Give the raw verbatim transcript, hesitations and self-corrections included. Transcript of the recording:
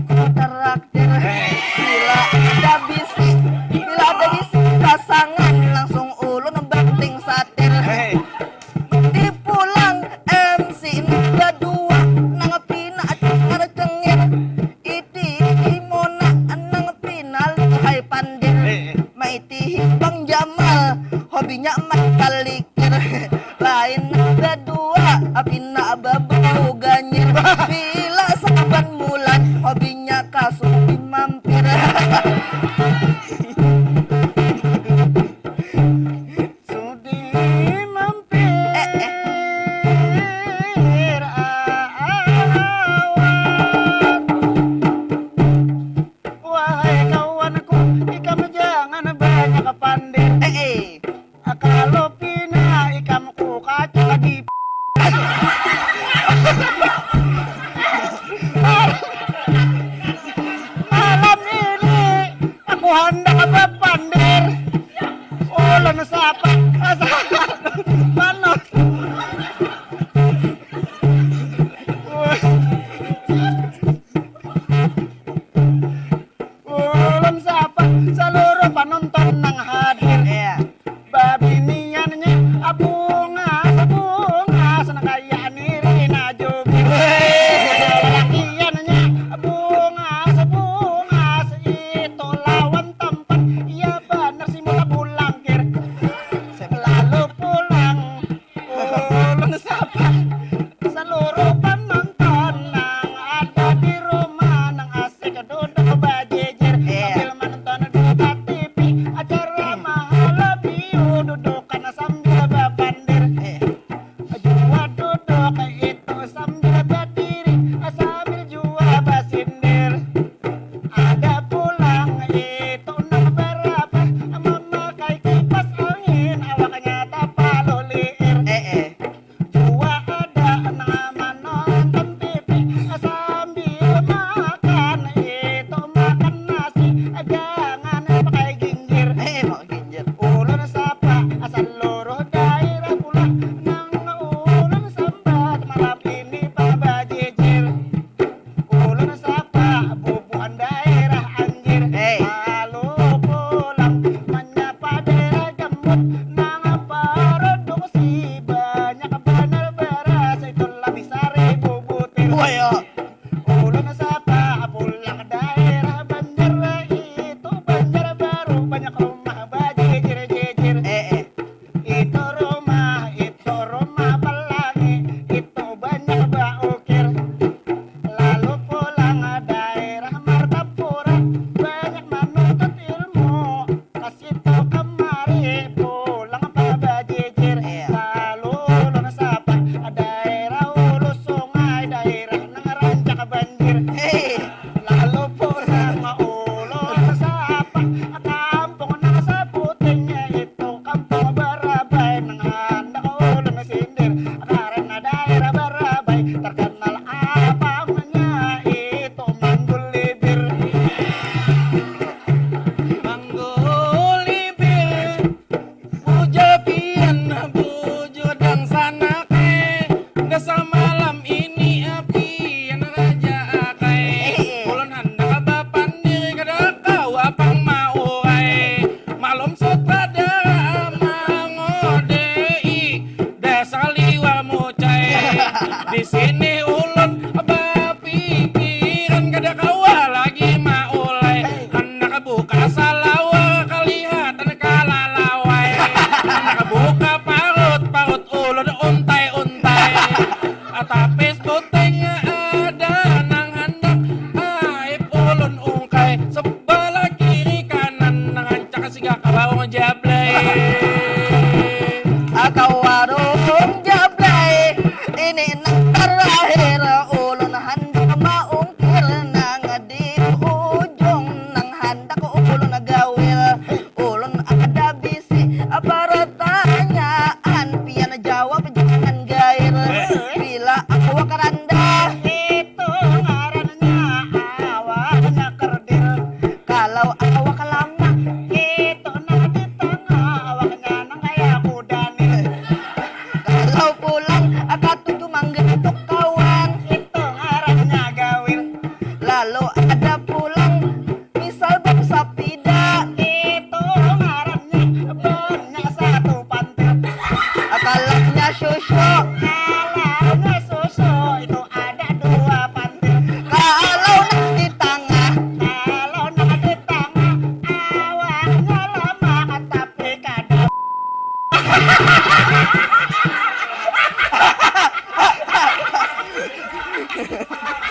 ku traktir. Bila ada bisi, bila ada bisi pasangan, langsung ulun banting satir. Hei. Di pulang M C nang badua, nang pina cengar-cengir. Iti mona nang pina lihai pandir. Hei. Maitihi Bang Jamal, hobinya main kalikir. Lain badua, pina babau ganyir. Bila saban mulan, hobinya kasuti mampir. Sudi mampir. Eh, eh. Awan. Wahai kawanku, ikam jangan banyak pandir. Eh, eh. Kalau pina ikam ku kaca di malam ini aku hendak bapandir. Ulun sapa? Panas. Ulun sapa? Saluruh panonton nang hadir. Iya. Babiniannya bungas, bungas nang kaya Nirina Zubir. Weh. Lalakiannya bungas, bungas itu lawan tampan. Iya banar si muka bulangkir. Lalu pulang ulun sapa saluruh panonton nang ada di rumah nang asik duduk bajijir. Iya. Sambil manonton Duta T V, acara Mahal Biu, dudukan sambil bapandir. Iya. Jua duduk itu sambil badiri, sambil jua basindir. Ada pulang itu nang barabah, mamakai kipas angin, awaknya tapaluh liir. Eh, eh. Jua ada nang manonton T V sambil makan, itu makan nasi, jangan pakai ginjir. Eh, eh, pakai ginjir. Ulun sapa saluruh daerah pulang, nang ulun sambat malam ini pang bajijir. Ulun sapa bubuhan daerah Anjir. Hei. Lalu pulang manyapa daerah Gambut nang produksi banyak banar baras itu labih saribu butir. Wah, ya. Ulun sapa pulang daerah Banjar itu Banjar Baru banyak rumah bajijir-jijir. Eh, eh. Itu rumah, itu rumah pelangi, itu banyak baukir. Lalu pulang daerah Martapura, banyak manuntut ilmu. Ka situ kamari pulang babajijir. Iya. Lalu ulun sapa daerah Hulu Sungai, daerah nang rancak banjir. Hei. Lalu pulang ulun sapa kampung nang sabutingnya itu kampung Barabai nang handak ulun sindir karena daerah Barabai terkenal apamnya itu Manggul Libir. Manggul Libir. Bujur pian, bujur dangsanak ai. Dasar malam ini pian raja akai. Ulun handak bapandir kada kawa pang maurai. Malum sutradara mangodei. Dasar liwar mucai. Di sini ulun ba pikiran kada kawa lagi maulai. Handak buka salawar kalihatan kalalawai. Handak buka parut, parut ulun untai-untai. Tapi sebuting ada nang handak aib ulun